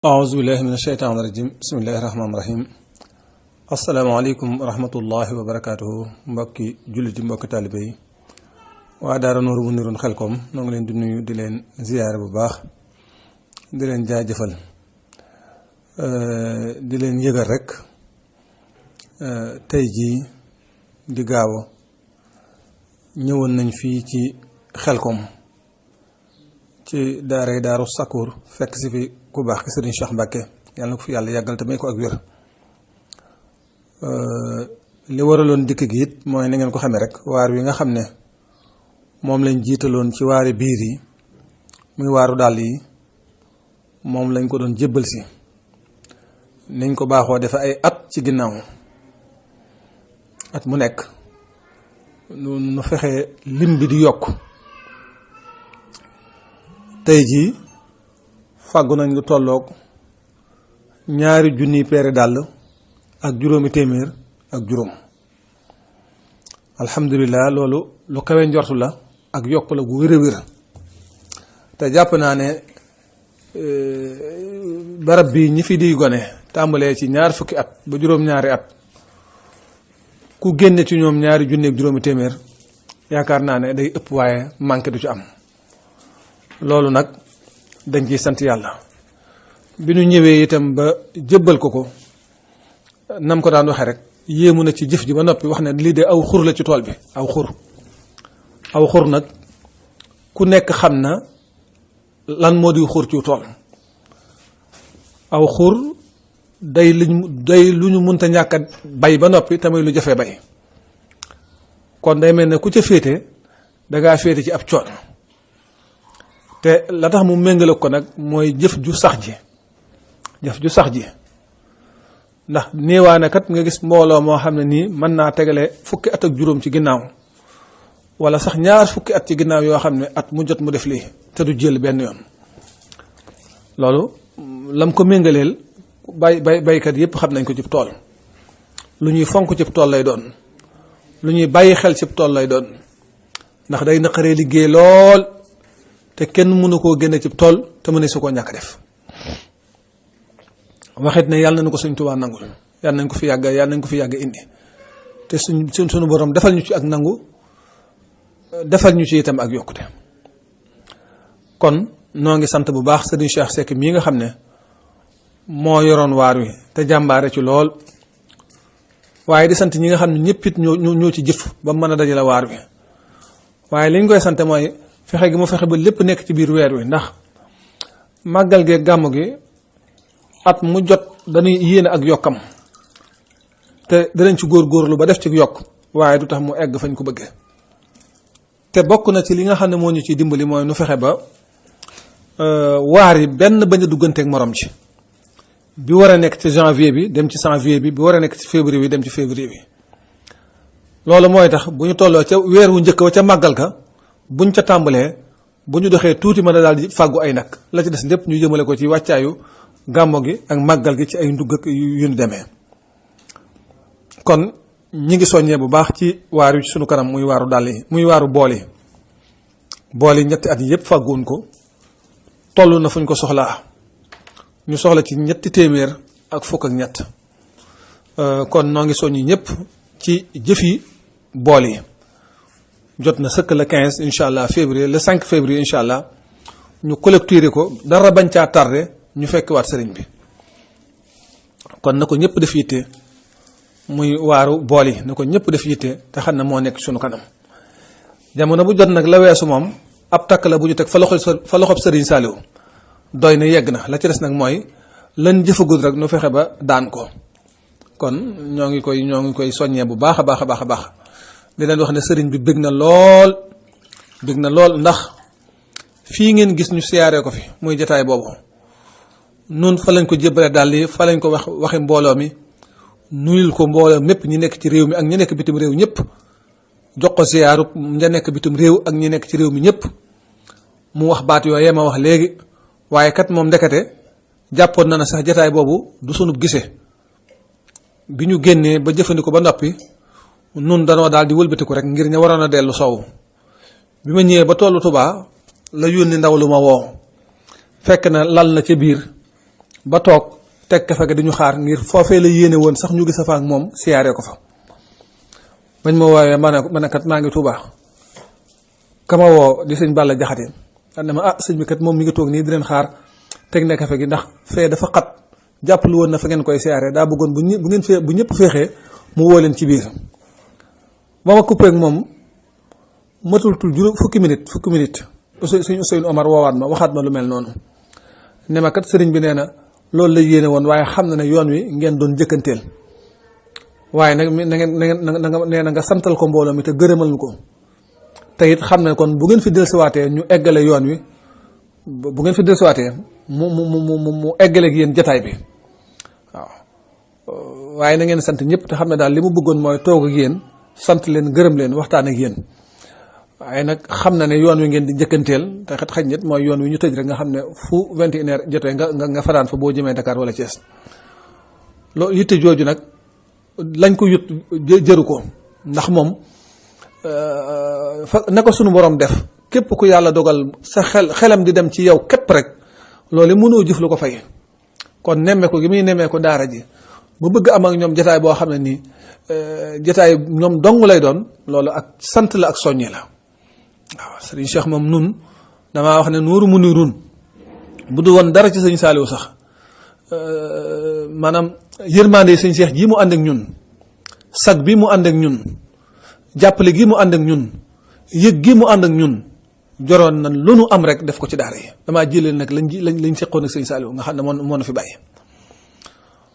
aousubillahi min asheytaan irajim bismillahi rahmaani rahim asalaamaaleykum wa rahmatullahi wa barakatuhu mbokki jullit yi mbokki taalibe yi waa daara nooru bu niroon xelkom noo ngi leen di nuyu di leen ziyaare bu baax di leen jaajëfal di leen yëgal rek tey jii di gaaw ñëwoon nañ fii ci xelkom ci daaru Sakkour fekk si fi ku baax ki Serigne Cheikh Mbacke yàlla na ko fi yàlla yàggal te may ko ak wér li waraloon dikk gi it mooy na ngeen ko xamee rek waar wi nga xam ne moom lañ jiitaloon ci waari biir yi muy waaru dàll yi moom lañ ko doon jébbal si niñ ko baaxoo defe ay at ci ginnaaw at mu nekk nu fexe lim bi di yokk tey jii fàggu nañ lu tolloog 2,000 peere dàll ak juróomi téeméer ak juróom alhamdulilah loolu lu kawe njortu la ak yokk la gu wér a wér te jàpp naa ne barab bi ñi fi di gone tàmbalee ci 20 fukki at ba juróom-ñaari at ku génne ci ñoom 2,000 ak juróomi téeméer yaakaar naa ne day ëpp waaye manqué du ci am loolu nag dañ ciy sant yàlla bi ñu ñëwee itam ba jëbbal ko nam ko daan waxee rek yéemu na ci jëf ji ba noppi wax ne lii de aw xur la ci tool bi aw xur nag ku nekk xam na lan moo di xur ci tool aw xur day lu ñu munta ñàkk a bay ba noppi tamit lu jafe bay kon day mel ne ku ca féete dangaa féete ci ab coon te la tax mu méngale ko nag mooy jëf ju sax ji ndax néewaane kat nga gis mbooloo moo xam ne nii mën naa tegale fukki at ak juróom ci ginnaaw wala sax 2 fukki at ci ginnaaw yoo xam ne at mu jot mu def lii te du jël benn yoon loolu lam ko méngaleel baykat yépp xam nañ ko ci tool lu ñuy fonk ci tool lay doon lu ñuy bàyyi xel ci tool lay doon ndax day naqaree liggéey lool te kenn mënu koo génne ci tool te mëne su koo ñàkk def waxit ne yàlla nañu ko Sëñ Tuubaa nangul yàlla nañ ko fi yàgg indi te suñu borom defal ñu ci ak nangu defal ñu ci itam ak yokkute kon noo ngi sant bu baax Serigne Cheikh Seck mii nga xam ne moo yoroon waar wi te jàmbaare ci lool waaye di sant ñi nga xam ne ñëpp it ñoo ci jëf ba mën a dajale waar wi waaye li ñu koy sant mooy fexe gi mu fexe ba lépp nekk ci biir weer wi ndax màggal gee gàmmu gi at mu jot dañuy yéene ak yokkam te danañ ci góorgóorlu ba def ci yokk waaye du tax mu egg fañ ko bëggee te bokk na ci li nga xam ne moo ñu ciy dimbali mooy nu fexe ba waar yi benn bañ a dugganteeg morom ci bi war a nekk ci janvier bi dem ci janvier bi war a nekk ci février bi dem ci février bi loolu mooy tax bu ñu tolloo ca weer wu njëkk wa ca màggal ka buñ ca tàmbalee bu ñu doxee tuuti mën a daal di fàggu ay nag la ci des lépp ñu jëmale ko ci wàccaayu gàmmo gi ak màggal gi ci ay ndugg ak yu ñu demee kon ñi ngi soññee bu baax ci waar wi ci sunu kanam muy waaru dàll yi muy waaru bool yi 2 at yi yëpp fàgguwoon ko toll na fu ñu ko soxlaa ñu soxla ci 3 téeméer ak fukk ak ñett kon noo ngi soññi ñëpp ci jëfi bool yi jot na sëkk le 15 incha allah février le 5 février incha allah ñu collecté ko dara bañ caa tardé ñu fekk waat sëriñ bi kon na ko ñëpp def yitte muy waaru bool yi na ko ñëpp def yitte te xam ne moo nekk sunu kanam jamono bu jot nag la weesu moom ab takk la bu ñu teg fa loxob sëriñ Saliou doy na yegg na la ci des nag mooy lan jëfagul rek nu fexe ba daan ko kon ñoo ngi koy soññee bu baax a baax di leen wax ne sëriñ bi bëgg na lool ndax fii ngeen gis ñu siyaaree ko fi muy jataay boobu nun fa lañ ko jébbale daal yi fa lañ ko waxi mbooloo mi nuyul ko mbooloo mépp ñi nekk ci réew mi ak ñi nekk bitim réew ñëpp jox ko siyaaru ña nekk bitim réew ak ñi nekk ci réew mi ñëpp mu wax baat yooyee ma wax léegi waaye kat moom ndekete jàppoon na sax jataay boobu du sunub gisee bi ñu génnee ba jëfandikoo ba noppi nun danoo daal di wëlbatiku rek ngir ña waroon a dellu sow bi ma ñëwee ba tollu Tuubaa la yónni ndaw lu ma woo fekk na lal na ca biir ba toog teg kafe ga di ñu xaar ngir foofee la yéene woon sax ñu gis fa ak moom siyaaree ko fa. bañ ma woowee ma ne kat maa ngi Tuubaa kama woo di sëñ Balla Jaxate daan ne ma sëñ bi kat moom mi ngi toog nii di leen xaar teg na kafe gi ndax fee dafa xat jàppalu woon na fa ngeen koy siyaaree daa bëggoon bu ñëpp féexee mu woo leen ci biir. ba ma coupé ak moom matul fukki minute suñu Ousseynou Omar woowaat ma waxaat ma lu mel noonu ne ma kat sëriñ bi nee na loolu la yéene woon waaye xam na ne yoon wi ngeen doon jëkkanteel waaye nag nee na nga santal ko mbooloo mi te gërëmal ñu ko te it xam ne kon bu ngeen fi dellusiwaatee ñu eggale yoon wi bu ngeen fi dellusiwaatee mu eggale ak yéen jataay bi waaw waaye na ngeen sant ñëpp te xam ne daal li mu bëggoon mooy toog ak yéen sant leen gërëm leen waxtaan ak yéen waaye nag xam na ne yoon wi ngeen di njëkkanteel te xaj nit mooy yoon wi ñu tëj rek nga xam ne fu 21h jotee nga fanaan fa boo jëmee Dakar wala Thiès loolu yitte jooju nag lañ ko yut jëru ko ndax moom na ko sunu borom def képp ku yàlla dogal sa xelam di dem ci yow képp rek loolu mënoo jëf lu ko fay kon nemmee ko gi muy nemmee ko daara ji bu bëgg am ak ñoom jotaay boo xam ne nii jotaay ñoom dong lay doon loolu ak sant la ak soññe la waaw sëriñ Cheikh moom nun damaa wax ne nuuru mu nirun bu du woon dara ci sëñ Saaliwu sax maanaam yërmande sëñ Cheikh ji mu ànd ak ñun sag bi mu ànd ak ñun jàppale gi mu ànd ak ñun yëg gi mu ànd ak ñun joroon na lu nu am rek def ko ci daara yi damaa jëlee nag lañ seqoon ak sëñ Saaliwu nga xam ne moo na fi bàyyi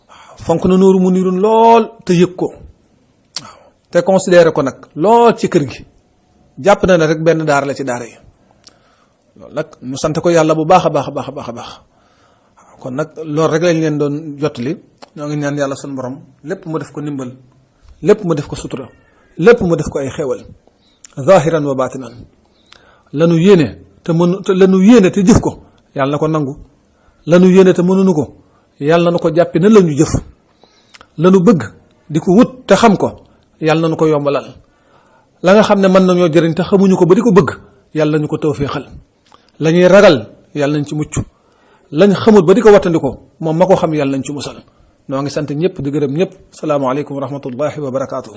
waaw fonk na nuuru mu nirun lool te yëg ko waaw te considéré ko nag lool ci kër gi jàpp na ne rek benn daara la ci daara yi loolu nag ñu sant ko yàlla bu baax a baax a baax a baax a baax kon nag loolu rek lañ leen doon jottali ñoo ngi ñaan yàlla sunu borom lépp mu def ko ndimbal lépp mu def ko sutura lépp mu def ko ay xéewal zahiran wa batinan lanu yéene te lanu yéene te jëf ko yàlla na ko nangu lanu yéene te mënuñu ko yàlla na ko jàppi na la ñu jëf lanu bëgg di ko wut te xam ko yàlla na nu ko yombalal la nga xam ne mën nañoo jëriñ te xamuñu ko ba di ko bëgg yàlla nañu ko tawfeexal la ñuy ragal yàlla nañ ci mucc lañ xamul ba di ko wattandiko moom ma ko xam yàlla nañ ci musal noo ngi sant ñëpp di gërëm ñëpp salaamaaleykum wa rahmatullahi wa barakaatu.